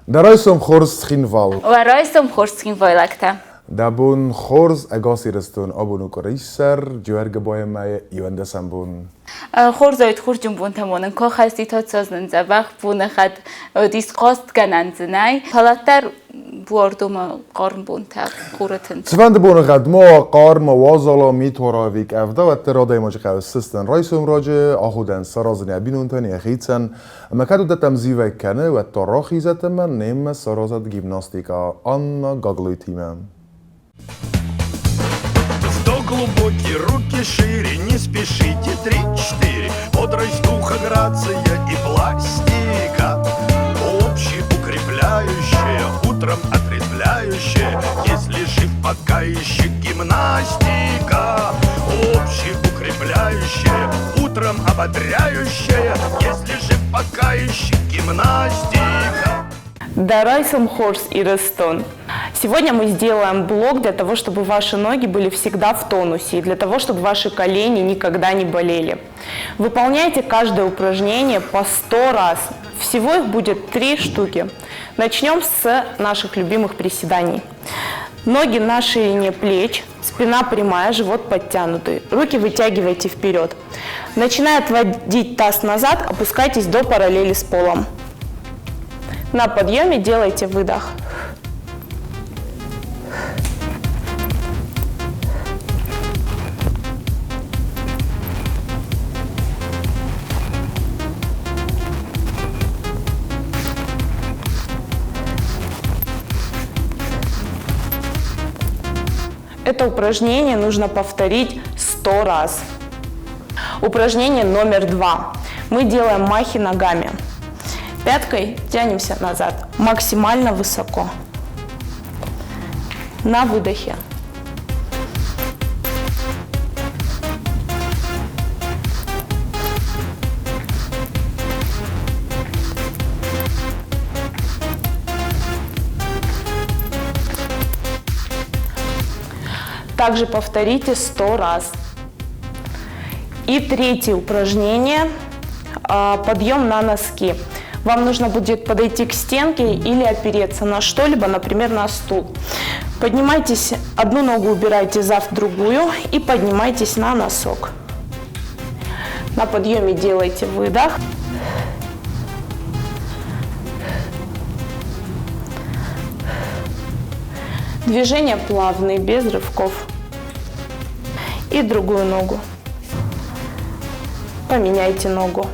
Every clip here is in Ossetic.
Дӕ райсом хорз, Цхинвал! Уӕ райсом хорз, цхинвайлӕгтӕ! Дӕ бон хорз, ӕгас Ирыстон абон у къуырисӕр, Джиуӕргуыбайы мӕйы иуӕндӕсӕм бон. Хорз уайд хурджын бонтӕ монын, кохӕсти тоцознын дзӕбӕх боныхъӕд дисхъостгӕнӕн дзы нӕй, фӕлӕ дӕр буардомӕ хъарм бонтӕ хуры тынтӕ. Цыфӕнды боныгъӕд ма уа, хъарм, уазал, мит уара ӕви къӕвда, уӕддӕр адӕймаджы хъӕуы сыстын райсом раджы, аходӕн саразын йӕ бинонтӕн, йӕхицӕн. Ӕмӕ кӕд уыдӕттӕм зивӕг кӕны, уӕд та рахизӕт ӕмӕ немӕ саразӕд гимнастикӕ Анна Гаглойтимӕ. Вдох глубокий, руки шире, не спешите, три-четыре. Бодрость духа, грация и пластика. Общеукрепляющая, утром отрезвляющая. Если жив, пока еще гимнастика. Общеукрепляющая, утром ободряющая. Если жив, пока еще гимнастика. Дӕ райсом хорз, Ирыстон! Сегодня мы сделаем блок для того, чтобы ваши ноги были всегда в тонусе и для того, чтобы ваши колени никогда не болели. Выполняйте каждое упражнение по 100 раз. Всего их будет 3 штуки. Начнем с наших любимых приседаний. Ноги на ширине плеч, спина прямая, живот подтянутый. Руки вытягивайте вперед. Начиная отводить таз назад, опускайтесь до параллели с полом. На подъеме делайте выдох. Это упражнение нужно повторить 100 раз. Упражнение номер 2. Мы делаем махи ногами. Пяткой тянемся назад, максимально высоко. На выдохе. Также повторите 100 раз. И третье упражнение – подъем на носки. Вам нужно будет подойти к стенке или опереться на что-либо, например, на стул. Поднимайтесь, одну ногу убирайте за другую и поднимайтесь на носок. На подъеме делайте выдох. Движения плавные, без рывков. И другую ногу. Поменяйте ногу.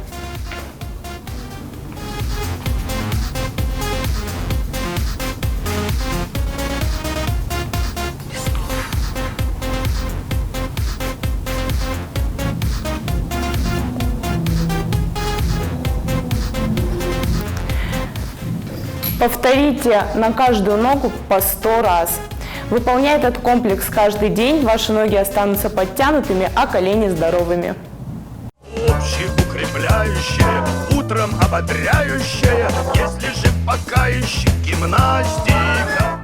Повторите на каждую ногу по 100 раз. Выполняя этот комплекс каждый день, ваши ноги останутся подтянутыми, а колени здоровыми. Общеукрепляющая, утром ободряющая, если жив, пока еще гимнастика.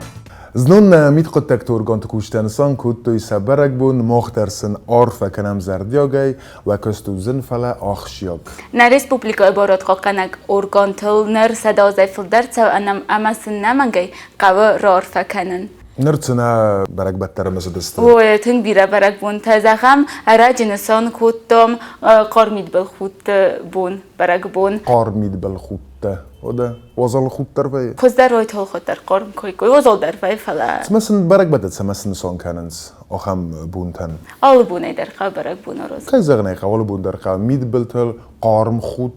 Знон нӕ мидхъуыддӕгты органты кусджытӕ нысан кодтой сӕ бӕрӕгбон, мах дӕр сын арфӕ кӕнӕм зӕрдиагӕй, уӕ куыст у зын, фӕлӕ ахсджиаг. Нӕ республикӕйы барадхъахъхъӕнӕг органтыл ныр 100 азӕй фылдӕр цӕуы ӕмӕ сын ӕнӕмӕнгӕй хъӕуы раарфӕ кӕнын. Ныр цынӕ бӕрӕгбӕттӕ ӕрымысыдысты? Ой, тынг бирӕ бӕрӕгбонтӕ. Зӕгъӕм, ӕрӕджы нысан кодтам хъарм мидбылхудты бон, бӕрӕгбон. Хъарм мидбылхудтӕ, уӕдӕ уазал худт дӕр вӕййы? Хуыздӕр ой толхуд дӕр хъарм кой уазал дӕр вӕййы, фӕлӕ... Цымӕ сын бӕрӕгбӕттӕ цӕмӕ сын нысан кӕнынц ахӕм бонтӕн? Алы бонӕй дӕр хъӕуы бӕрӕгбон аразын. Кӕй зӕгъын ӕй хъӕуы, алы бон дӕр хъӕуы мидбылтыл хъарм худт.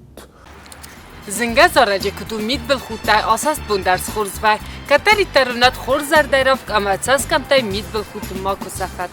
Зынгӕ зарӕджы куыд у мидбылхудтӕй асӕст бон дӕр схорз вӕй, кӕддӕриддӕр уынӕд хорз зӕрдӕйы ӕмӕ цӕсгӕмттӕй мидбылхудт макуы сӕфӕд.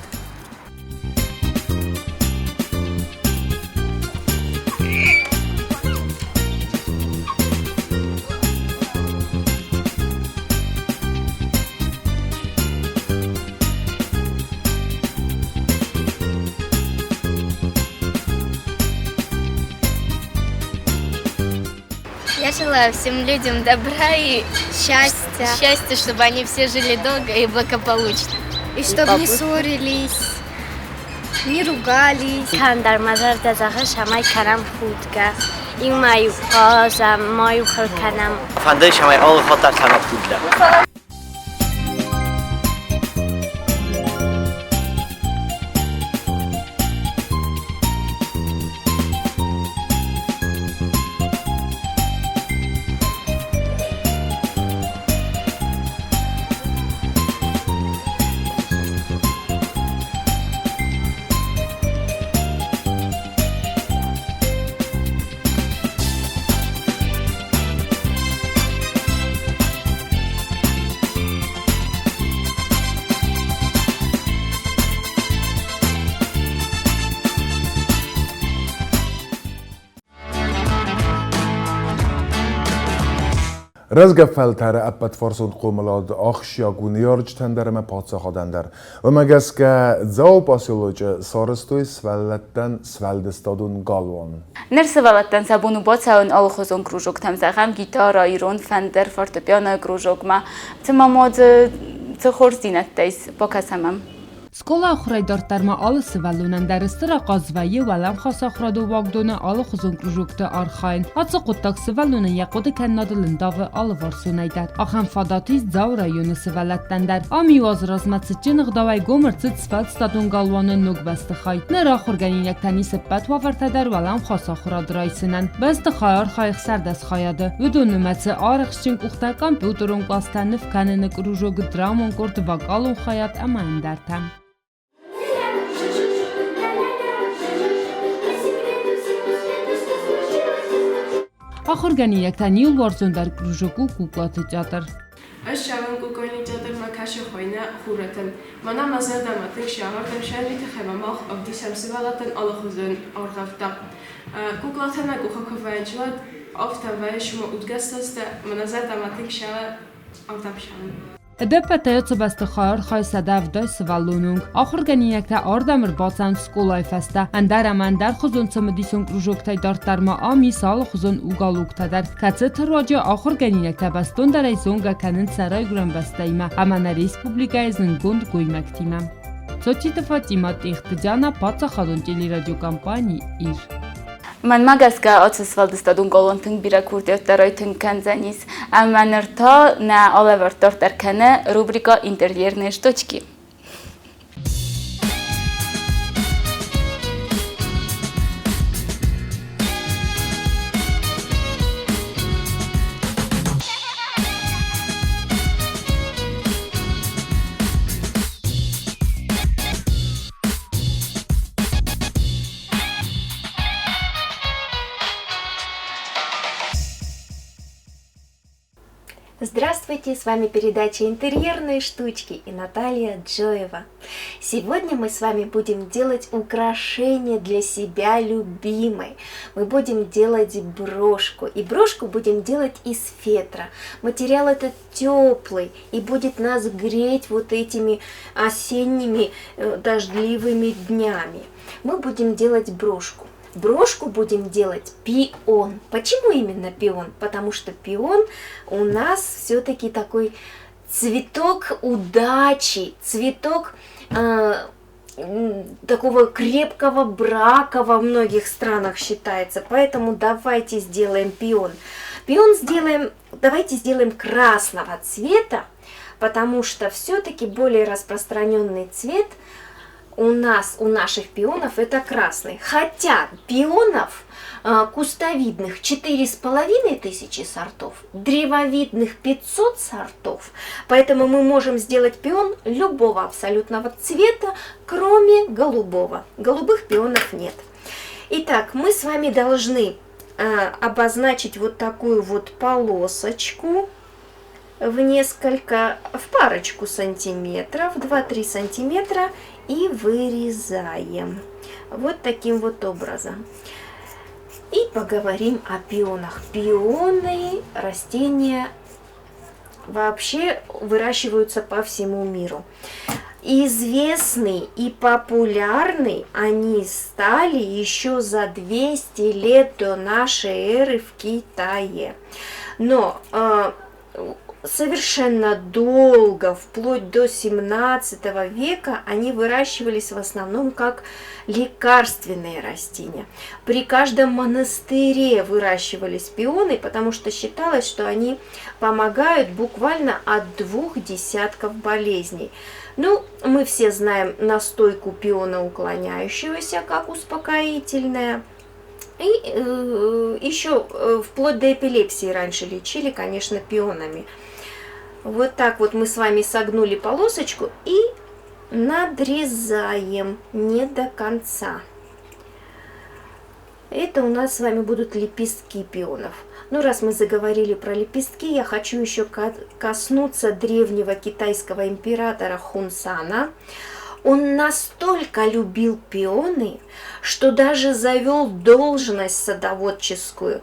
Я желаю всем людям добра и счастья. Счастья, чтобы они все жили долго и благополучно. И чтобы не ссорились, не ругались. Кам дар мазар да зӕгъы, самай кӕнӕм худгӕ. Иумӕ-иу хъазӕм, ма-иу хыл кӕнӕм. Фӕнды, цӕмӕй алы хатт дӕр цӕрат кудлӕ. Рӕзгӕ фӕлтӕры ӕппӕтфарсон хъомылад ахсджиаг у ныййарджытӕн дӕр ӕмӕ паддзахадӕн дӕр. Уымӕ гӕсгӕ Дзауы поселочы сарӕзтой сывӕллӕттӕн сфӕлдыстадон галуан. Ныр сывӕллӕттӕн сӕ бон у бацӕуын алыхуызон кружоктӕм, зӕгъӕм, гитара, ирон фӕндыр, фортепиано кружокмӕ. Цыма ма дзы цы хорздзинӕдтӕ ис, бакӕсӕм ӕм. Скъола ахуырӕй дарддӕр ма алы сывӕллонӕн дӕр стыр ахъаз вӕййы уӕлӕмхас ахуырадон уагдоны алыхуызон кружокты архайын. Ацы хъуыддаг сывӕллонӕн йӕ хъуыдыкӕнынадыл ӕндавы алыварсонӕй дӕр. Ахӕм фадат ис Дзауы районы сывӕллӕттӕн дӕр. Ам иу азы размӕ цытджын ӕгъдауӕй гом ӕрцыд сфӕлдыстадон галуаны ног бӕстыхай. Ныр ахуыргӕнинӕгтӕн ис ӕппӕт уавӕртӕ дӕр уӕлӕмхас ахуырад райсынӕн. Бӕстыхай архайы 16 хайады. Уыдон нымӕцы арӕхстджын къухтӕ, компьютерон къластӕ, ныв кӕныны кружок, драмон къорд, вокалон хайад ӕмӕ ӕндӕртӕ. Ахуыргӕнинӕгтӕн иу уарзондӕр кружок у куклаты театр. Ӕз сӕвӕн кукольный театрмӕ кӕсы хуыйны Хурӕтӕн. Мӕнӕ мӕ зӕрдӕмӕ тынг сӕвӕрдӕм сабиты ӕмӕ мах ӕвдисӕм сывӕллӕттӕн алыхуызон аргъӕуттӕ. Куклатӕ нӕ къухы куы вӕййынц, уӕд афтӕ вӕййы, цыма удгӕстӕ мӕнӕ зӕрдӕмӕ тынг сӕвӕ ӕвдӕм сӕвӕн. Ӕдӕппӕтӕй ацы бӕстыхай архайы 170 сывӕллоны онг. Ахуыргӕнинӕгтӕ ардӕм ӕрбацӕуынц скъолайы фӕстӕ. Ӕндӕр ӕмӕ ӕндӕрхуызон цымыдисон кружоктӕй дарддӕр ма ам ис алыхуызон уголоктӕ дӕр, кӕцыты руаджы ахуыргӕнинӕгтӕ бӕстондӕрӕй зонгӕ кӕнынц сӕ райгуырӕн бӕстӕимӕ ӕмӕ нӕ республикӕйы зындгонд гоймӕгтимӕ. Цоциты Фатимӕ, Тъехты Диана, паддзахадон телерадиокомпани «Ир». Мӕнмӕ гӕсгӕ, ацы сфӕлдыстадон галуан тынг бирӕ курдиӕттӕ райтынг кӕндзӕнис. Ӕмӕ ныр та нӕ алӕвӕрд дарддӕр кӕны рубрикӕ «Интерьерные штучки». Здравствуйте, с вами передача «Интерьерные штучки» и Наталья Джоева. Сегодня мы с вами будем делать украшение для себя любимой. Мы будем делать брошку, и брошку будем делать из фетра. Материал этот теплый и будет нас греть вот этими осенними дождливыми днями. Мы будем делать брошку. Брошку будем делать пион. Почему именно пион? Потому что пион у нас все-таки такой цветок удачи, цветок такого крепкого брака во многих странах считается. Поэтому давайте сделаем пион. Пион сделаем, давайте сделаем красного цвета, потому что все-таки более распространенный цвет у нас, у наших пионов, это красный. Хотя пионов кустовидных 4500 сортов, древовидных 500 сортов. Поэтому мы можем сделать пион любого абсолютного цвета, кроме голубого. Голубых пионов нет. Итак, мы с вами должны обозначить вот такую вот полосочку в парочку сантиметров, 2-3 сантиметра, и вырезаем вот таким вот образом. И поговорим о пионах. Пионы, растения вообще выращиваются по всему миру. Известны и популярны они стали еще за 200 лет до нашей эры в Китае. Но Совершенно долго, вплоть до 17 века, они выращивались в основном как лекарственные растения. При каждом монастыре выращивались пионы, потому что считалось, что они помогают буквально от 2 десятков болезней. Ну, мы все знаем настойку пиона уклоняющегося как успокоительное. И еще вплоть до эпилепсии раньше лечили, конечно, пионами. Вот так вот мы с вами согнули полосочку и надрезаем не до конца. Это у нас с вами будут лепестки пионов. Ну, раз мы заговорили про лепестки, я хочу еще коснуться древнего китайского императора Хунсана. Он настолько любил пионы, что даже завел должность садоводческую.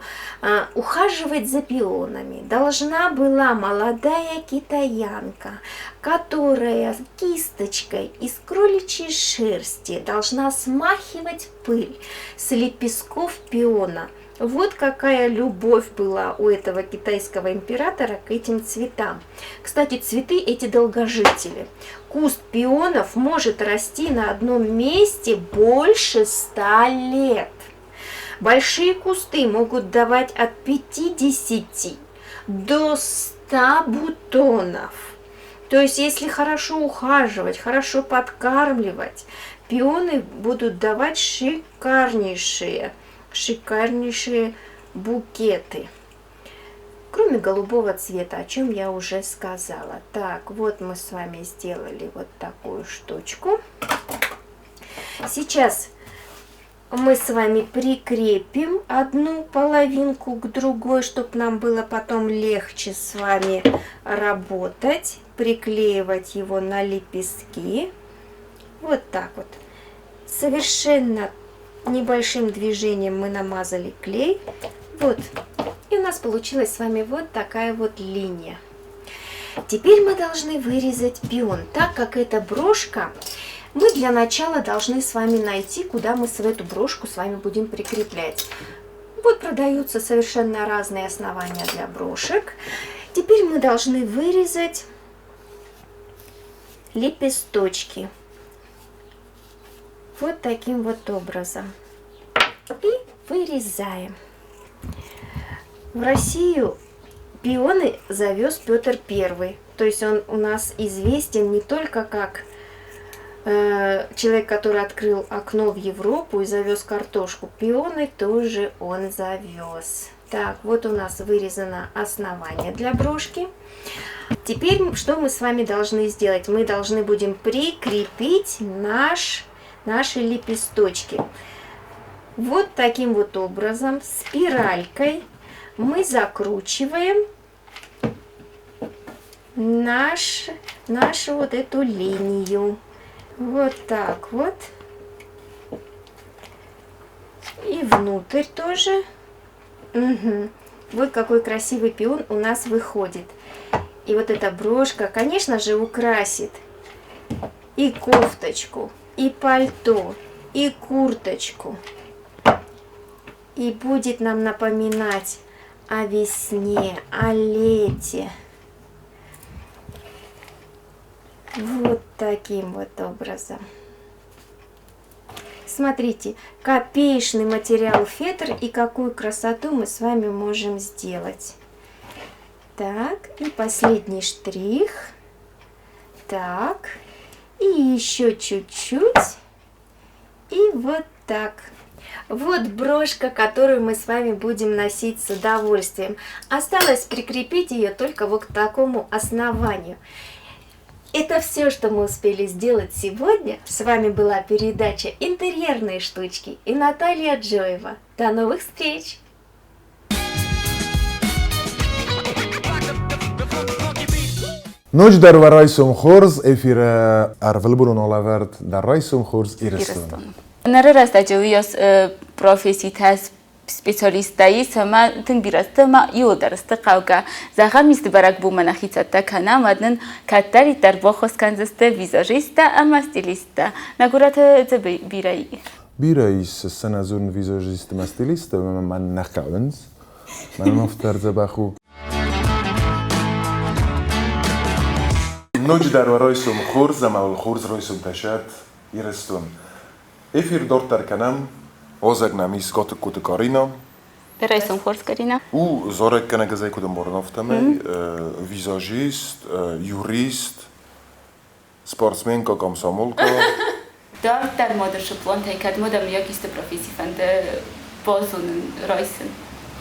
Ухаживать за пионами должна была молодая китаянка, которая кисточкой из кроличьей шерсти должна смахивать пыль с лепестков пиона. Вот какая любовь была у этого китайского императора к этим цветам. Кстати, цветы эти долгожители. Куст пионов может расти на одном месте больше 100 лет. Большие кусты могут давать от 50 до 100 бутонов. То есть, если хорошо ухаживать, хорошо подкармливать, пионы будут давать шикарнейшие букеты. Кроме голубого цвета, о чем я уже сказала. Так, вот мы с вами сделали вот такую штучку. Сейчас мы с вами прикрепим одну половинку к другой, чтобы нам было потом легче с вами работать, приклеивать его на лепестки. Вот так вот. Совершенно небольшим движением мы намазали клей. Вот. И у нас получилась с вами вот такая вот линия. Теперь мы должны вырезать пион. Так как это брошка, мы для начала должны с вами найти, куда мы эту брошку с вами будем прикреплять. Вот продаются совершенно разные основания для брошек. Теперь мы должны вырезать лепесточки. Вот таким вот образом. И вырезаем. В Россию пионы завез Петр I. То есть он у нас известен не только как человек, который открыл окно в Европу и завез картошку. Пионы тоже он завез. Так, вот у нас вырезано основание для брошки. Теперь что мы с вами должны сделать? Мы должны будем прикрепить наши лепесточки. Вот таким вот образом, спиралькой, мы закручиваем нашу вот эту линию. Вот так вот. И внутрь тоже. Угу. Вот какой красивый пион у нас выходит. И вот эта брошка, конечно же, украсит и кофточку, и пальто, и курточку. И будет нам напоминать о весне, о лете. Вот таким вот образом. Смотрите, копеечный материал фетр, и какую красоту мы с вами можем сделать. Так, и последний штрих. Так, и еще чуть-чуть. И вот так. Вот брошка, которую мы с вами будем носить с удовольствием. Осталось прикрепить ее только вот к такому основанию. Это все, что мы успели сделать сегодня. С вами была передача «Интерьерные штучки» и Наталья Джоева. До новых встреч! Ноджыдӕр уӕ райсом хорз, эфиры ӕрвылбонон алӕвӕрд дӕ райсом хорз Ирыстон. Ныры рӕстӕджы уыйас професситӕ специалисттӕ ис ӕмӕ тынг бирӕ сты ӕмӕ иуылдӕр сты хъӕугӕ. Зӕгъӕм, исты бӕрӕгбонмӕ нӕхи цӕттӕ кӕнӕм, уӕд нын кӕддӕриддӕр баххуыс кӕндзысты визажисттӕ ӕмӕ стилисттӕ. Нӕ горӕты дзы бирӕ и. Бирӕ ис сӕнӕзон визажист ӕмӕ стилист, ӕмӕ мӕн нӕ хъӕуынц. Мӕнӕн афтӕ ӕрдзӕбӕх у. Ноджыдӕр уӕ райсом хорз ӕмӕ уыл хорз райсомтӕ сӕт, Ирыстон. Эфир дарддӕр кӕнӕм. Уазӕг нӕм ис Гатыгкоты Карина. Райсом хорз, Карина. У зарӕггӕнӕг ӕз ӕй куыд ӕмбарын, афтӕмӕй визажист, юрист, спортсменка, комсомолка. Дарддӕр ма дӕр сыплонтӕй кӕд ма дӕ мыййаг исты професси фӕнды базонын, райсын?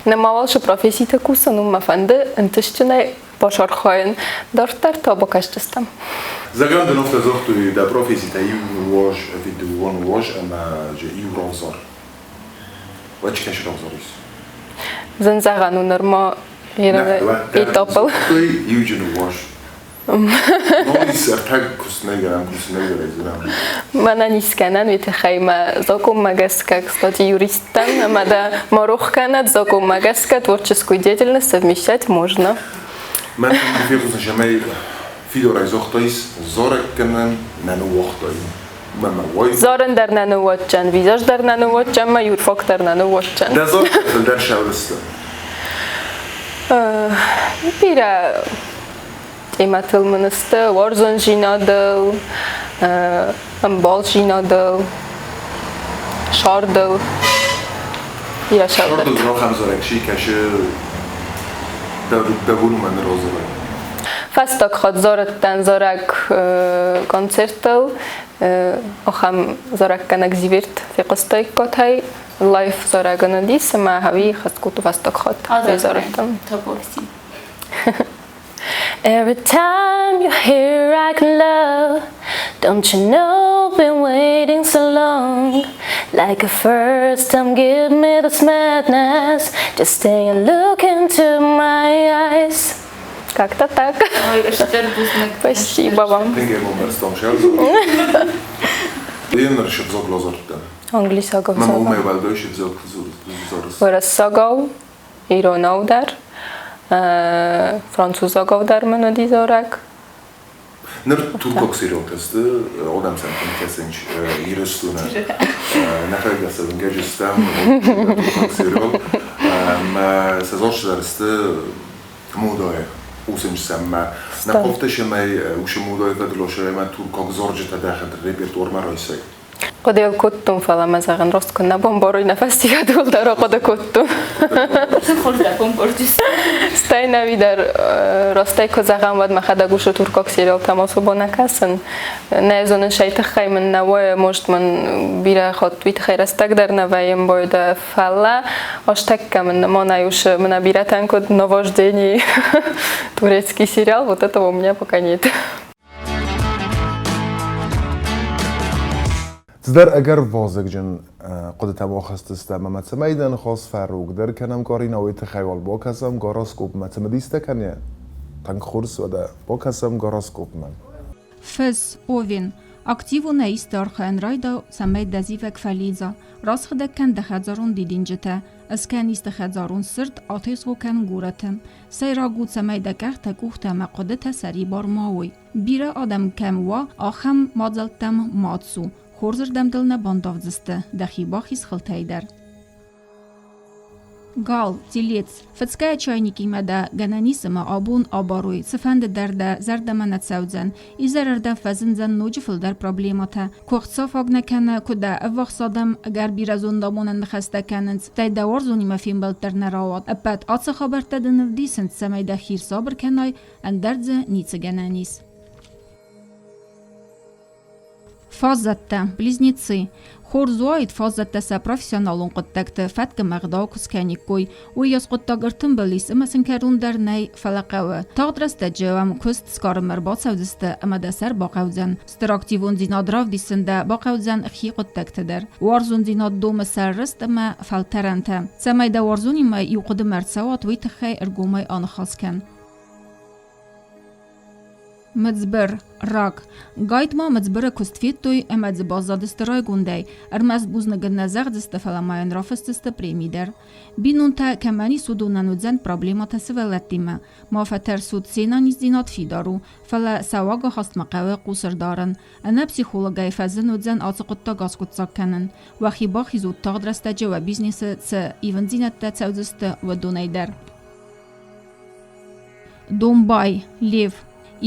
Нырма цы професситы кусын, уым мӕ фӕнды ӕнтыстджынӕй бацархайын. Дарддӕр та бакӕсдзыстӕм. Зӕгъӕм дын афтӕ загътой, дӕ професситӕ иу уаз ӕви дыууон уаз ӕмӕ иу равзар. Уӕд чи кӕсы равзар ис? Зын зӕгъӕн у нырма этапыл. Иуджын уаз. Мӕнӕн искӕнӕн уый тыххӕй мӕ закъонмӕ гӕсгӕ, кстати, юристтӕн ӕмӕ дӕ ма рох кӕнӕд, закъонмӕ гӕсгӕ творческую деятельность совмещать можно. Мӕн фехъусын цӕмӕй фидорӕй загътаис, зарӕг кӕнӕн нӕ ныууагътай. Зарын дӕр нӕ ныууадздзӕн, визаж дӕр нӕ ныууадздзӕн, мӕ юрфак дӕр нӕ ныууадздзӕн. Дӕ зард фылдӕр сӕврысты? Бирӕ темӕтыл мын сты уарзондзинадыл, ӕмбалдзинадыл, сӕрдыл. Бирӕ сӕрдыл. Сӕрдыл ахӕм зарӕг чи кӕсы дӕ бон уымӕн разарӕг? Фӕстаг хатт зарыдтӕн зарӕг концертыл. Ахӕм зарӕггӕнӕг Зиверт фехъуыстаиккат Лайф зарӕгӕн уыдис ӕмӕ хӕви хӕсткоты фӕстаг хатт зарыдтӕн. Every time you hear I can love, don't you know been waiting so long? Like a first time, give me this madness. Just stay and look into my eyes. Как-то так. Ой, стыр бузныг. Спасибо вам. Английсагау. Уӕрӕсагау, иронау дӕр, французагау дӕр мын уыди зарӕг. Ныр туркаг сериалтӕ сты, адӕм сӕм тынг кӕсынц Ирыстоны. Нӕхӕдӕг цӕвынгӕджы стӕм туркаг сериал. Ӕмӕ сӕ зонддӕр сты модӕйы хъусынц сӕм мӕ. Нӕ хъавты сӕмӕй уыцы модӕйы фӕдыл ӕмӕ туркаг зарджытӕ дӕхӕдӕг репертуармӕ райсай. Хъуыдыйыл кодтон, фӕлӕ мӕ зӕгъын рост куы нӕ бамбарой, нӕ фӕстиатыл дӕр ахъуыды кодтон. Стӕй нӕуи дӕр ростӕй куы зӕгъӕм, уӕд мӕхӕдӕг уыцы туркаг сериалтӕм особо нӕ кӕсын. Нӕ зонын, сӕй тыххӕй мын нӕ уайы, может мын бирӕ хатт уый тыххӕй рӕстӕг дӕр нӕ вӕййы ӕмбойдӕ, фӕлӕ астӕккӕ мын нымонай усы мына бирӕтӕн куыд наваждение турецкий сериал, вот этого у меня пока нет. Цыдӕр ӕгӕр вазыгджын хъуыдытӕм ахызтыстӕм ӕмӕ цӕмӕй дӕ ныхас фӕрогдӕр кӕнӕм, Карина, уый тыххӕй уал бакӕсӕм гороскопмӕ. Цымыдистӕ кӕны тынг хорз, уӕдӕ бакӕсӕм гороскопмӕ. Фыс, Овен, активонӕй исты архайын райдау, цӕмӕй дӕ зивӕг фӕлидза. Расхъыдӕг кӕн дӕ хӕдзарон дидинджытӕ, Ыскӕн исты хӕдзарон цырт, атезгъо кӕн горӕты. Сӕйраг у, цӕмӕй дӕ къӕхтӕ, къухтӕ ӕмӕ хъуыдытӕ сӕрибар ма уой. Бирӕ адӕм кӕм уа, ахӕм мадзӕлттӕм ма цу. Хорзырдӕм дыл нӕ бандавдзысты, дӕхи бахиз хылтӕй дӕр. Гал, телец, фыцгӕ чайникимӕ дӕ гӕнӕн ис ӕмӕ абон абарой, цыфӕнды дӕр дӕ зӕрдӕмӕ нӕ цӕудзӕн, изӕрырдӕм фӕзындзӕн ноджы фылдӕр проблемӕтӕ. Куы ӕхца фаг нӕ кӕны, куы дӕ ӕввахс адӕм ӕгӕр бирӕ зондамонӕн ныхӕстӕ кӕнынц, стӕй дӕ уарзонимӕ фембӕлд дӕр нӕ рауад. Ӕппӕт ацы хабӕрттӕ дын ӕвдисынц, цӕмӕй дӕхи рсабыр кӕнай, ӕндӕр дзы ницы гӕнӕн ис. Фаззӕттӕ, близнецы. Хорз уаид, фаззӕттӕ сӕ профессионалон хъуыддӕгты фӕтк ӕмӕ ӕгъдау куы скӕниккой. Уыйас хъуыддаг ӕртымбыл ис ӕмӕ сын кӕрон дӕр нӕй, фӕлӕ хъӕуы. Тагъд рӕстӕджы уӕм куыст сгарынмӕ ӕрбацӕудзысты ӕмӕ дӕ сӕр бахъӕудзӕн. Стыр активондзинад равдисын дӕ бахъӕудзӕн хи хъуыддӕгты дӕр. Уарзондзинад домы сӕррыст ӕмӕ фӕлтӕрӕнтӕ. Цӕмӕй дӕ уарзонимӕ иу хъуыдымӕ ӕрцӕуат, уый тыххӕй ӕргомӕй аныхас кӕн. Мыдзбыр, рак. Гайтма мыдзбыры куыст федтой ӕмӕ дзы баззадысты райгондӕй. Ӕрмӕст бузныг ын нӕ зӕгъдзысты, фӕлӕ ма йын рафысдзысты преми дӕр. Бинонтӕ кӕмӕн ис, уыдонӕн уыдзӕн проблемӕтӕ сывӕллӕттимӕ. Ма фӕтӕрсут, се нӕниздзинад фидар у, фӕлӕ сӕ уагахастмӕ хъӕуы хъус ӕрдарын. Ӕнӕ психологӕй фӕзын уыдзӕн ацы хъуыддаг аскъуыддзаг кӕнын. Уӕхи бахизут, тагъд рӕстӕджы уӕ бизнесы цы ивындзинӕдтӕ цӕудзысты, уыдонӕй дӕр. Домбай, лев.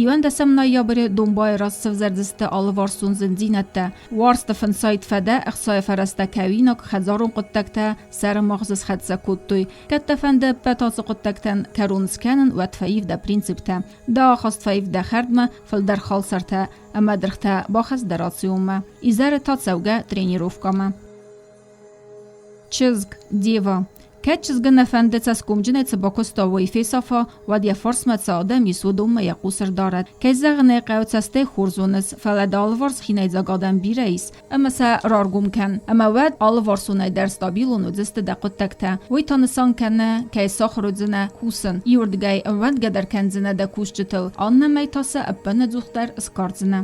Иуӕндӕсӕм ноябры Домбайы раз сӕвзӕрдзысты алыварсон зындзинӕдтӕ. Уарзты фӕнцайд фӕдӕ, ӕхцайы фӕрӕзтӕ кӕуинаг, хӕдзарон хъуыддӕгтӕ сӕры магъзы схӕццӕ кодтой. Кӕд дӕ фӕнды ӕппӕт ацы хъуыддӕгтӕн кӕрон скӕнын, уӕд фӕив дӕ принциптӕ. Дӕ ахаст фӕив дӕ хӕрдмӕ, фылдӕр халсартӕ ӕмӕ дыргътӕ бахӕсс дӕ рационмӕ. Изӕры та цӕугӕ тренировкӕмӕ. Чызг, дева. Кӕд чызгы нӕ фӕнды цӕсгомджынӕй цы бакуыста, уый фесафа, уӕд йӕ фарсмӕ цы адӕм ис, уыдонмӕ йӕ хъус ӕрдарӕд. Кӕй зӕгъын ӕй хъӕуы, цӕстӕй хорз уыныс, фӕлӕ дӕ алыварс хинӕйдзаг адӕм бирӕ ис, ӕмӕ сӕ раргом кӕн. Ӕмӕ уӕд алыварсонӕй дӕр стабилон уыдзысты дӕ хъуыддӕгтӕ. Уый та нысан кӕны, кӕй сахуыр уыдзынӕ кусын. Иуырдыгӕй ӕууӕндгӕ дӕр кӕндзынӕ дӕ кусджытыл, аннӕмӕй та сӕ ӕппынӕдзухдӕр скардзынӕ.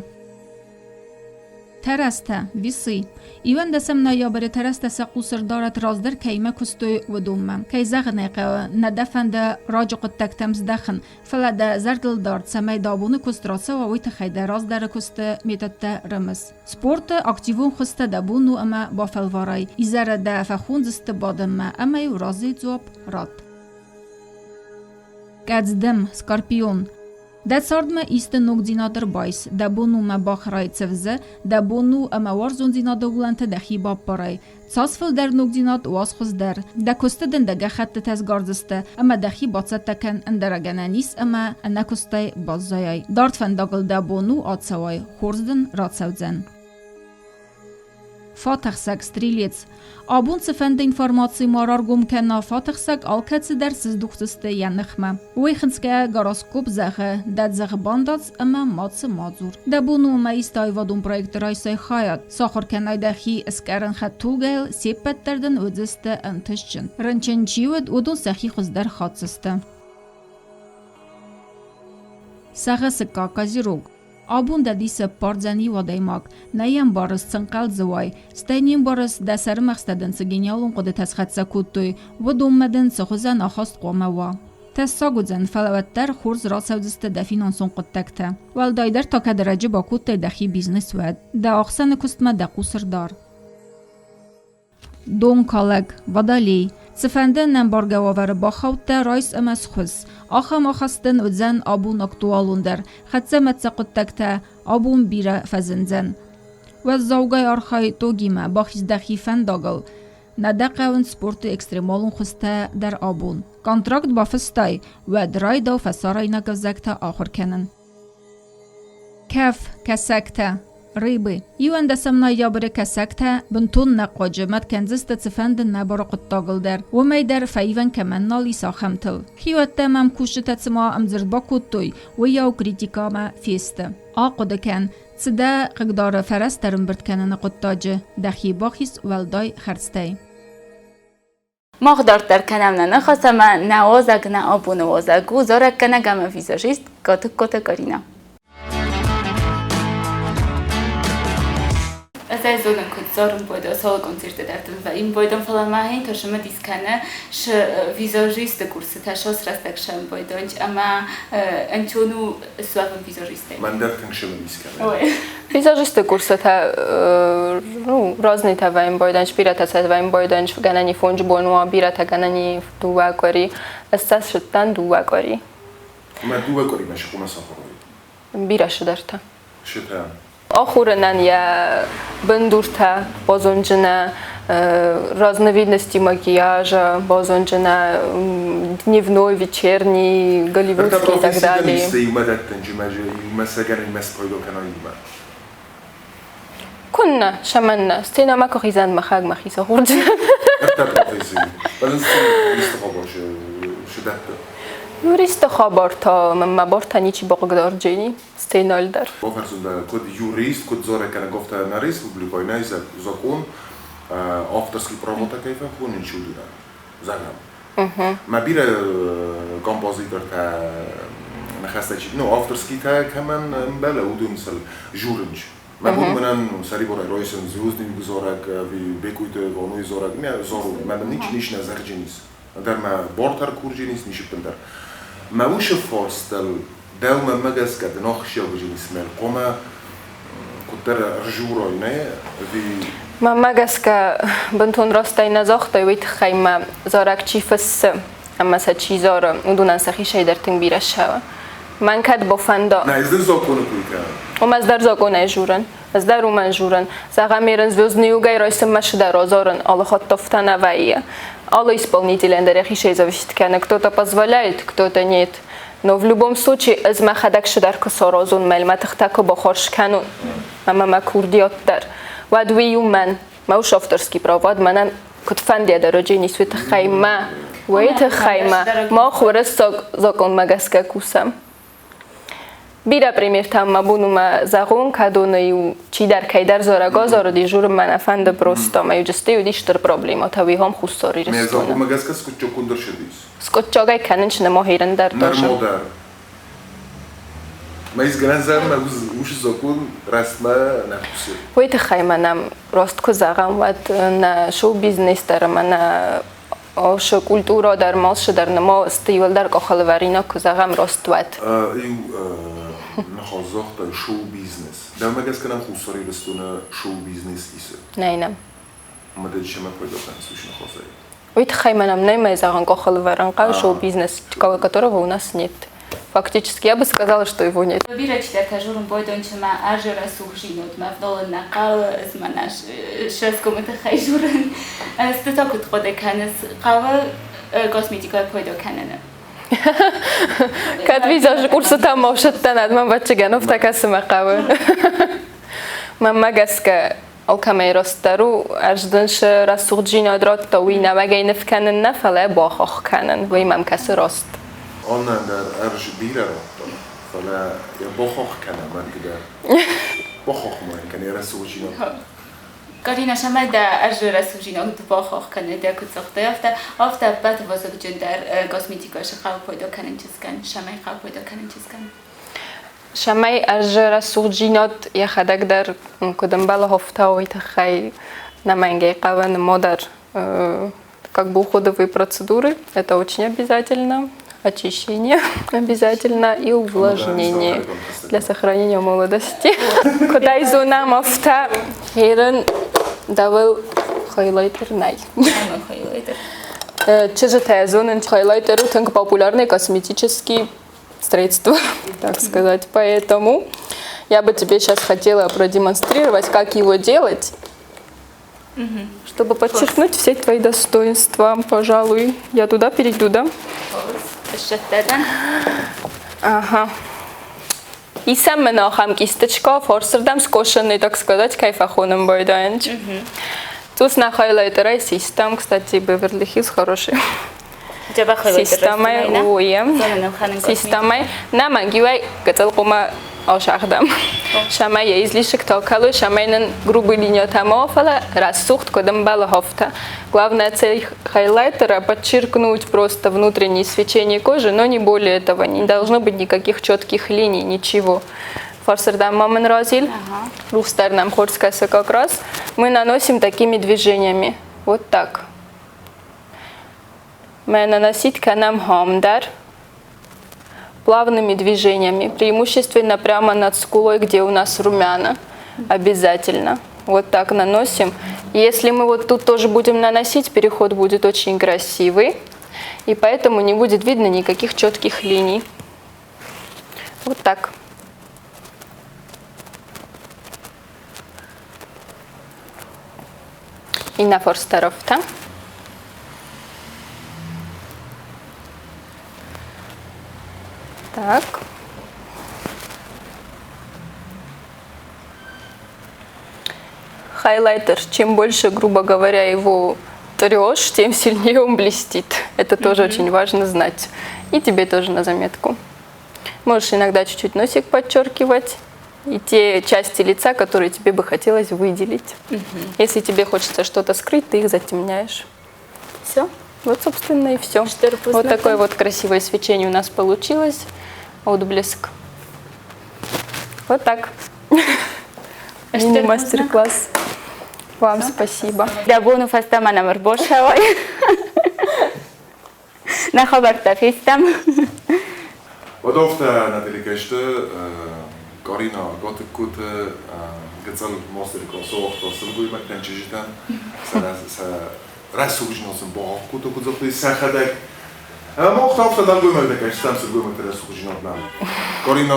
Тӕрӕзтӕ, весы. Иуӕндӕсӕм ноябры тӕрӕзтӕ сӕ хъус ӕрдарӕт раздӕр кӕимӕ куыстой, уыдонмӕ. Кӕй зӕгъын ӕй хъӕуы, нӕ дӕ фӕнды раджы хъуыддӕгтӕм здӕхын, фӕлӕ дӕ зӕрдыл дар, цӕмӕй дӕ абоны куыст рацӕуа, уый тыххӕй дӕ раздӕры куысты методтӕ рымыс. Спорты активон хуызтӕ дӕ бон у ӕмӕ бафӕлварай. Изӕры дӕ фӕхондзысты бадынмӕ ӕмӕ-иу разыйы дзуапп ратт. Къӕдздым, скорпион. Дӕ цардмӕ исты ногдзинад ӕрбайс, дӕ бон у мӕ бахӕрай цӕвдзӕ, дӕ бон у ӕмӕ уарзондзинады уылӕнты дӕхи баппарай. Цас фылдӕр ногдзинад, уас хуыздӕр. Дӕ куысты дын дӕ гӕххӕттытӕ сгардзысты, ӕмӕ дӕхи бацӕттӕ кӕн, ӕндӕра гӕнӕн ис ӕмӕ ӕнӕ куыстӕй баззайай. Дард фӕндагыл дӕ бон у ацӕуай, хорз дын рацӕудзӕн. Фатӕхсӕг стрелец. Абон цыфӕнды информаци ма раргом кӕна фатӕхсӕг, алкӕцыдӕр сыздухдзысты йӕ ныхмӕ. Уый хынцгӕйӕ гороскоп зӕгъы, дӕ дзыхы бандадз ӕмӕ мацы ма дзур. Дӕ бон у ӕмӕ исты аивадон проекты райсай хайад, сахуыр кӕнай дӕхи скъӕрын хӕдтулгӕйыл, се ппӕт дӕр дын уыдзысты ӕнтыстджын. Рынчын чи уыд, уыдон сӕхи хуыздӕр хатдзысты. Сӕгъы козерог. Абон дӕ дисы ӕппардзӕн иу адӕймаг. Нӕ йӕ ӕмбарыс, цы ӕнхъӕл дзы уай. Стӕй не мбарыс, дӕ сӕрымӕгъзтӕ дын цы гениалон хъуыдытӕ схӕццӕ кодтой, уыдонмӕ дын цы хуызӕн ахаст хъуамӕ уа. Тӕссаг уыдзӕн, фӕлӕ уӕддӕр хорз рацӕудзысты дӕ финансон хъуыддӕгтӕ. Уӕлдайдӕр та кӕд ӕрӕджы бакодтай дӕхи бизнес, уӕд. Дӕ ӕхсӕны куыстмӕ дӕ хъус ӕрдар. Донкалӕг, водолей. Цыфӕнды ӕнӕмбаргӕ уавӕры бахаудтӕ, райс ӕмӕ схуысс. Ахӕм ахаст дын уыдзӕн абон актуалондӕр. Хӕццӕ-мӕццӕ хъуыддӕгтӕ абон бирӕ фӕзындзӕн. Уӕззаугай архай тогимӕ, бахиз дӕхи фӕндагыл. Нӕ дӕ хъӕуынц спорты экстремалон хуызтӕ дӕр абон. Контракт бафыстай, уӕд райдау фӕсарӕйнаг ӕвзӕгтӕ ахуыр кӕнын. Кӕф, кӕсӕгтӕ, рыбы. Иуӕндӕсӕм ноябры кӕсӕгтӕ бынтон нӕ хъуаджы мӕт кӕндзысты цыфӕнды нӕбары хъуыддагыл дӕр, уымӕй дӕр фӕивӕн кӕмӕн нал ис, ахӕмтыл. Хиуӕттӕ мӕм кусджытӕ цыма ӕмдзырд бакодтой, уыйау критикӕмӕ фесты. Ахъуыды кӕн, цы дӕ хъыгдары фӕрӕзтӕ ӕрӕмбырд кӕныны хъуыддаджы, дӕхи бахиз уӕлдай хӕрдзтӕй. Мах дарддӕр кӕнӕм нӕ ныхас ӕмӕ нӕ уазӕг нӕ абоны уазӕг у зарӕггӕнӕг ӕмӕ визажист Гатыгкоты Каринӕ. Ӕз ӕй зонын, куыд зарын байдон, цал концерты дӕр дын вӕййын байдон, фӕлӕ мӕхи та цымыдис кӕны визажисты курсытӕ сос рӕстӕг сӕмбӕлдонч ӕмӕ ӕнцон у суӕвын визажистӕй. Мӕн дӕр тынг цымыдис кӕны. Визажисты курсытӕ ну, разныйтӕ вӕййын байдӕнч, бирӕтӕ сӕ вӕййын байдӕнч, гӕнӕни фондз бон уа, бирӕтӕ гӕнӕни дыууӕ къуыри. Ӕз сӕ ссыдтӕн дыууӕ къуыри. Мӕ дыууӕ къуыримӕ сыхъуымӕ сахуыр Бирӕ цыдӕртӕ. Сытӕ. Ахуырынӕн йӕ бындуртӕ базонджынӕ, разновидности макияжа базонджынӕ, дневной, вечерний, голливудский и так далее. Иумӕ дӕттӕнджы иумӕ сӕгӕринмӕ спайда кӕна иумӕ. Куыннӕ, сӕмӕннӕ, сценӕмӕ куы хизӕн мӕхӕг мӕхи сахурджынӕн. Ӕртӕ професси. Исты хабар сыдӕтты. Юристы хабар та мӕнмӕ бартӕ ничи бахъыгдарджени. Сценӕйыл дӕр. Бафӕрсун куд юрист, куд дзорӕг кӕнӕг нӕ республикой нӕ закон авторский правотӕ кӕй фӕхонун чудура, зӕгъӕм. Мӕ бирӕ композитортӕ ныхӕстӕ чи, ну, авторскийтӕ кӕмӕн ӕмбӕлы, уыдон сыл журынч. Мӕ бон мӕнӕн сӕрибарӕй райсын Звездный зарӕг ӕви Бекъойты Ванойы зарӕг, мӕ зарун, мӕ мын ничи нис нӕ зӕгъдженис. Ӕндӕр мӕ бортӕр курдженис нишиппындӕр. Мӕ уышы фарстыл дӕу мӕнмӕ гӕсгӕ дын ахсджиаг уыдженис мӕн хъуамӕ куыддӕр ӕржурай, нӕ ӕви Мӕнмӕ гӕсгӕ бынтон растӕй нӕ загътай, уый тыххӕй мӕ зарӕг чи фыссы ӕмӕ сӕ чи зары, уыдонӕн сӕхицӕй дӕр тынг бирӕ ссӕуы. Мӕн кӕд бафӕнда. Нӕ, ӕз дын законы кой кӕнын. Уым ӕз дӕр законӕй журын. Ӕз дӕр уымӕн журын. Зӕгъӕм, ерын Звездный югӕй райсоммӕ сыдӕр азарын, алы хатт афтӕ нӕ вӕййы. Алы исполнителӕн дӕр йӕхицӕй зависит кӕны, кто-то позволяет, кто-то нет. Но в любом случае ӕз мӕхӕдӕг сыдӕр куы саразон, мӕлмӕ тыхтӕ куы бахарз кӕнон, ӕмӕ мӕ курдиат дӕр, уӕд уый у мӕн. Мӕ ус авторский права мӕнӕн куыд фӕндиа дӕр ницы тыххӕй мӕ, уый тыххӕй мӕ мах уырыссаг законмӕ гӕсгӕ кусӕм. Бирӕ примертӕ мӕ бон у мӕ зӕгъон, кӕдоны-иу чидӕр кӕйдӕр зарӕг азарыди, журын мӕ нӕ фӕнды просто, ӕмӕ-иу джысты уыди стыр проблемӕтӕ уый хом Хуссар Ирыстоны. Мӕ закъонмӕ гӕсгӕ скъуыдчокондӕр сӕдис. Скъуыдчогӕй кӕнын нӕма хирын дӕр тоже. Нырма дӕр. Мӕ изгӕнӕн зӕгъын, уыцы закъон рӕстмӕ нӕ кусы. Уый тыххӕй мӕнӕ раст куы зӕгъӕм, уӕд нӕ шоу-бизнес дӕр ӕмӕ нӕ шы культура дӕр, малшы дӕр нӕма сты иуӕлдӕр къахылвӕринаг, куы зӕгъӕм, раст уӕд. Иу ныхас загътай шоу-бизнес. Дӕумӕ гӕсгӕ нӕм Хуссар Ирыстоны шоу-бизнес исы? Нӕй нӕм. Ӕмӕ дӕ цӕмӕ пайда кӕныс уыцы ныхасӕй? Уый тыххӕй мӕнӕм нӕй мӕ зӕгъын къахылвӕрӕн хъӕуы шоу-бизнес, которого у нас нет. Фактически, я бы сказала, что его нет. Бирӕ чидӕртӕ журын бойдончы мӕ ӕрзы рӕсугъдзинадмӕ ӕвналын нӕ хъӕуы, ӕз мӕнӕ сӕсгомы тыххӕй журын. Ды та куыд хъуыды кӕныс, хъӕуы косметикӕйӕ пайда кӕныны? Кӕд визажы курсытӕм ма ссыдтӕн, ӕд мӕм ӕвӕццӕгӕн афтӕ кӕсы мӕ хъӕуы. Мӕнмӕ гӕсгӕ алкӕмӕй растдӕр у, ӕз дын цы рӕсугъддзинад радта, уый нӕуӕгӕй ныв кӕнын нӕ, фӕлӕ бахахх кӕнын. Уый мӕм кӕсы раст. Аннӕ дӕр ӕрз бирӕ радта, фӕлӕ йӕ бахахх кӕнӕ мӕнгдӕр. Бахахх ма йын кӕн йӕ рӕсугъддзинад. Карина, цӕмӕй дӕ ӕз рӕсугъддзинад бахахх кӕнын дӕ куыд загътай, афтӕ, афтӕ ӕппӕты вазыгджындӕр косметикӕйы цы хъӕуы пайда кӕнын чызгӕн, цӕмӕй хъӕуы пайда кӕнын чызгӕн? Цӕмӕй ӕз рӕсугъддзинад йӕхӕдӕг дӕр куыд ӕмбӕлы хофтӕ, уый тыххӕй нӕмӕнгӕй хъӕуы нымодӕр как бы уходовые процедуры, это очень обязательно, очищение обязательно и увлажнение для сохранения молодости. Куыдӕй зонӕм, афтӕ херын дӕуыл хайлайтер нӕй. Чызджытӕ зонынц, хайлайтер у тынг популярный косметический средство, так сказать. Поэтому я бы тебе сейчас хотела продемонстрировать, как его делать, чтобы подчеркнуть все твои достоинства. Пожалуй, я туда перейду, да? Ага. Исӕм мын ахӕм кисточка, фӕрсырдӕм скошенный, так сказать, кӕй фӕхонын байдайынч. Цъус нӕ хайлайтерӕй систам, кстати, Беверли Хиллз хороший. Системӕй уйы. Системӕй нӕ мӕнгиуӕй гыццыл хъуымӕ асагъдам. Сӕмӕй йӕ излишек кӕлы, сӕмӕй нын грубый линиятӕ ма фӕлӕ рӕсугъд куыд ӕмбӕлы афтӕ. Главная цель хайлайтера подчеркнуть просто внутреннее свечение кожи, но не более этого. Не должно быть никаких четких линий, ничего. Фарсырдам мамын разил, рухстар нам хорская как раз. Мы наносим такими движениями. Вот так. Мы наносить кӕнӕм хам дӕр плавными движениями, преимущественно прямо над скулой, где у нас румяна, обязательно. Вот так наносим. Если мы вот тут тоже будем наносить, переход будет очень красивый, и поэтому не будет видно никаких четких линий. Вот так. Иннӕ форстеровтӕ. Так. Хайлайтер, чем больше, грубо говоря, его трешь, тем сильнее он блестит. Это тоже очень важно знать. И тебе тоже на заметку. Можешь иногда чуть-чуть носик подчеркивать и те части лица, которые тебе бы хотелось выделить. Если тебе хочется что-то скрыть, ты их затемняешь. Все. Вот, собственно, и все. Вот такое вот красивое свечение у нас получилось. Отблеск. Вот так. Мини-мастер-класс. Вам спасибо. Дӕ боны фӕстӕмӕ нӕм ӕрбассӕуай. Нӕ хабӕрттӕ фестӕм. Уӕд афтӕ нӕ делегӕсты Карина Гатыккоты гыццыл мастер-класс ауагъта сылгоймӕгтӕн, чызджытӕн сӕ рӕсугъд сын бахахх кодта, куыд загътой, сӕхӕдӕг. Ӕмӕ мах та афтӕ нӕлгоймӕгтӕ кӕй стӕм, сылгоймӕгтӕ рӕсугъддзинад нӕм. Карина,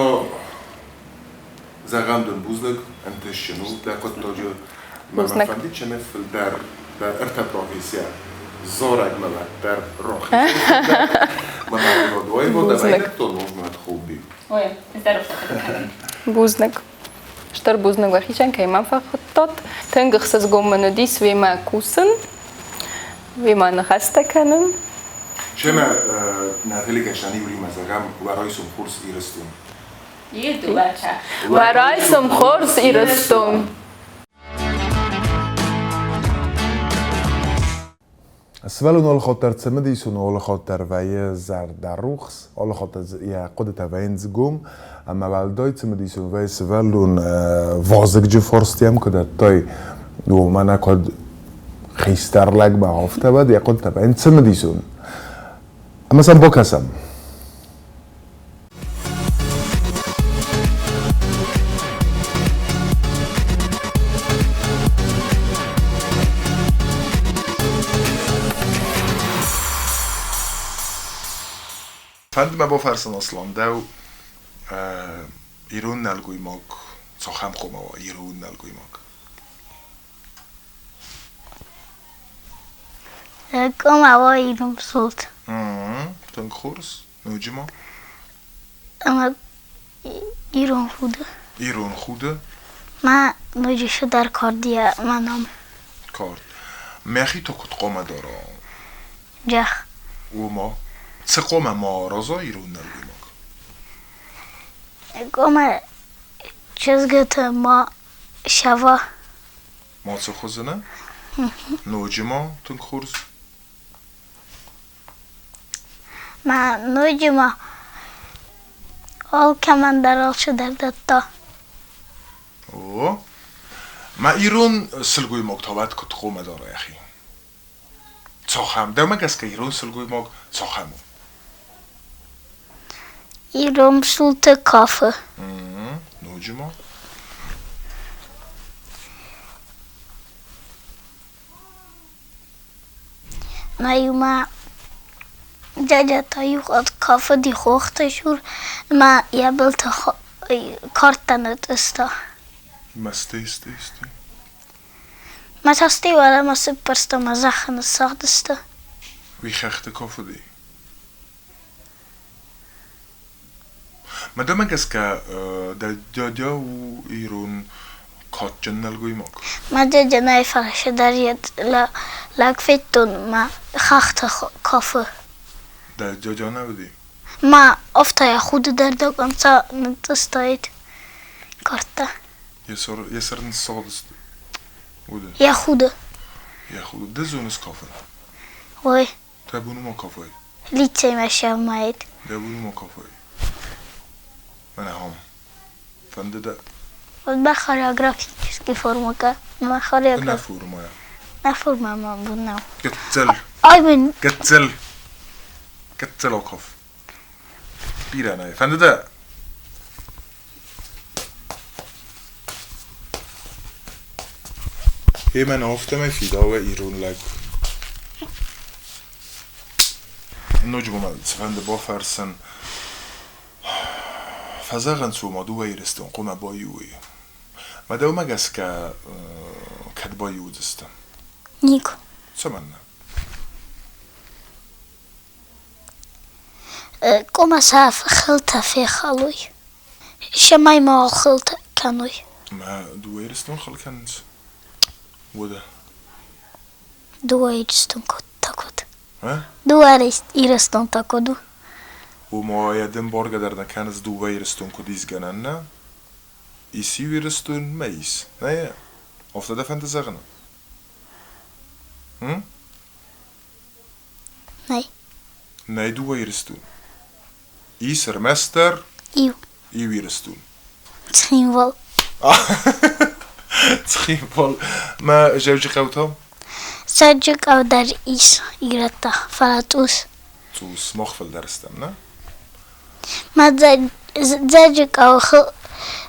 зӕгъӕм дын бузныг, ӕнтыстджын у дӕ хъуыддаджы. Мӕ мӕ фӕндид, цӕмӕй фылдӕр дӕ ӕртӕ профессийӕ зарӕг мӕ уӕддӕр рахизын дӕр. Мӕ мӕ аивад ӕмӕ иннӕтон мӕ хобби. Ой, здоров кӕнын. Бузныг. Стыр бузныг уӕхицӕн, кӕй мӕм фӕхуыдтат. Тынг ӕхсызгон мын уыдис уемӕ кусын, уемӕ ныхӕстӕ кӕнын. Семӕ нӕ телекӕсӕн иуримӕ зӕгъӕм, уӕ райсом хорз Ирыстон. Уӕ райсом хорз Ирыстон! Сывӕллон алыхатт дӕр цымыдисон у, алыхатт дӕр вӕййы зӕрдӕрухс, алыхатт дӕр йӕ хъуыдытӕ вӕййынц гом, ӕмӕ уӕлдай цымыдисон вӕййы сывӕллон вазыгджын фарстытӕм куы дӕттай, уымӕн куыд хистӕр лӕгмӕ афтӕ уӕд йӕ хъуыдытӕ вӕййынц цымыдисон. Ӕмӕ сӕм бакӕсӕм. Фӕнды мӕ бафӕрсын, Аслан, дӕу ирон нӕлгоймаг цахӕм хъуамӕ уа, ирон нӕлгоймаг? Хъуамӕ уа ирон псулт. Тынг хорз. Ноджы ма? Ӕмӕ ирон худы. Ирон худы? Мӕ ноджы цыдӕр кард йӕ мӕ ном. Кард. Мӕхи та куыд хъуамӕ дара? Джах. Ома? Цы хъуамӕ ма араза ирон нӕлгоймаг? Хъуамӕ чызгыты ма сӕва. Ма цы хуызӕнӕ? Ноджы ма тынг хорз. Мӕ ноджы ма алкӕмӕн дӕр алцыдӕр дӕтта. О, мӕ ирон сылгоймаг та уӕд куыд хъуамӕ дара йӕхи? Цахӕм? Дӕумӕ гӕсгӕ ирон сылгоймаг цахӕм у? Ирон псулты кафы. Ноджы ма? Мӕ иумӕ дядя та иу хатт кафыди хохты цур ӕмӕ йӕ былты кӕрдтӕ нытъыста. Мӕсты сты, сты? Мӕ цӕстӕй уӕлӕмӕ сыппӕрста мӕ зӕххы ныссагъдысты. Уый хӕхты кафыди? Мӕ гӕсгӕ дӕ дядя у ирон кадджын нӕлгоймаг? Мӕ дядя нӕй фӕрсы дӕр йӕ лӕг федтон мӕ хӕхты кафы. Дӕ дядя нӕ уыди? Мӕ афтӕ йӕ худы дӕр до конца ныттъыстаид кӕрдтӕ. Йӕ сӕр ныссагъдысты? Уыди? Йӕ худы. Йӕ худы. Ды зоныс кафын? Ой. Дӕ бон у ма кафай? Лицеймӕ сӕумӕйд. Дӕ бон у ма кафай? Мӕнӕ ам. Фӕнды дӕ? Мӕ хореографический формӕ Мӕ хореограф... Нӕ формӕ. Нӕ формӕ мӕ бон нӕу. Гыццыл. Ай мын... Гыццыл. Гыццыл акаф. Бирӕ нӕй. Фӕнды дӕ? Гъемӕ афтӕмӕй фидауы ирон лӕг. Ноджы ма цыфӕнды бафӕрсын, фӕзӕгъынц, ома дыууӕ Ирыстон хъуамӕ баиу уой. Мӕ дӕумӕ гӕсгӕ кӕд баиу уыдзысты? Никуы. Цӕмӕннӕ? Къуымӕ сӕ хылтӕ фехалой, цӕмӕй ма хылтӕ кӕной. Мӕ дыууӕ Ирыстон хыл кӕнынц? Уӕдӕ? Дыууӕ Ирыстон та куыд? Дыууӕ Ирыстон та куыд у? Ома йӕ дын баргӕ дӕр нӕ кӕныс дыууӕ Ирыстон куыд исгӕнӕн, нӕ? Ис иу Ирыстон мӕ ис, нӕ йӕ? Афтӕ дӕ фӕнды зӕгъын? М? Нӕй. Нӕй дыууӕ Ирыстон. Ис ӕрмӕстдӕр Иу. Иу Ирыстон. Цхинвал. Цхинвал. Мӕ Дзӕуджыхъӕу та? Дзӕуджыхъӕу дӕр ис ирӕттӕ, фӕлӕ цъус. Цъус, мах фылдӕр стӕм, нӕ? Мӕ Дзӕуджыхъӕуы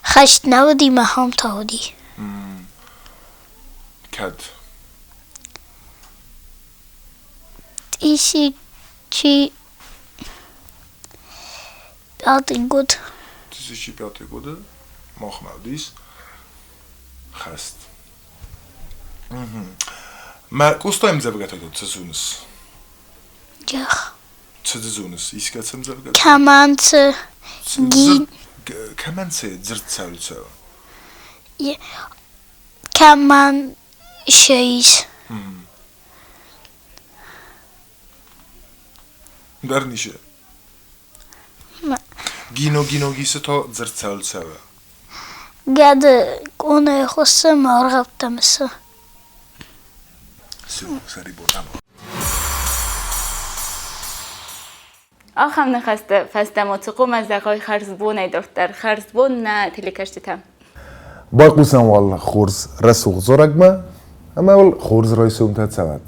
хӕст нӕ уыди, мӕ хом та уыди. Кӕд? Тысячи Пятый год. 2005 годы махмӕ уыдис хӕст. Мӕ Къостайы ӕмдзӕвгӕтӕ тут цы зоныс? Ех. Цы ды зоныс? Искӕцы ӕмдзӕвгӕ? Кӕмӕн цы гин... Кӕмӕн цы дзырд цӕуы цӕуы? Кӕмӕн цы ис? Дӕр ницы. Гино-гиногисы та дзырд цӕуыл цӕуы? Гӕды къонайы хуыссы ӕмӕ аргъӕуттӕ мысы. Цы у сӕрибор ӕмӕ? Ахӕм ныхӕстӕ фӕстӕмӕ Цыкъумӕ зӕгъой хӕрзбонӕй дарддӕр. Хӕрзбон нӕ телекӕсджытӕ. Байхъусӕм уал хорз рӕсугъд зарӕгмӕ ӕмӕ уал хорз райсомтӕ цӕуӕд.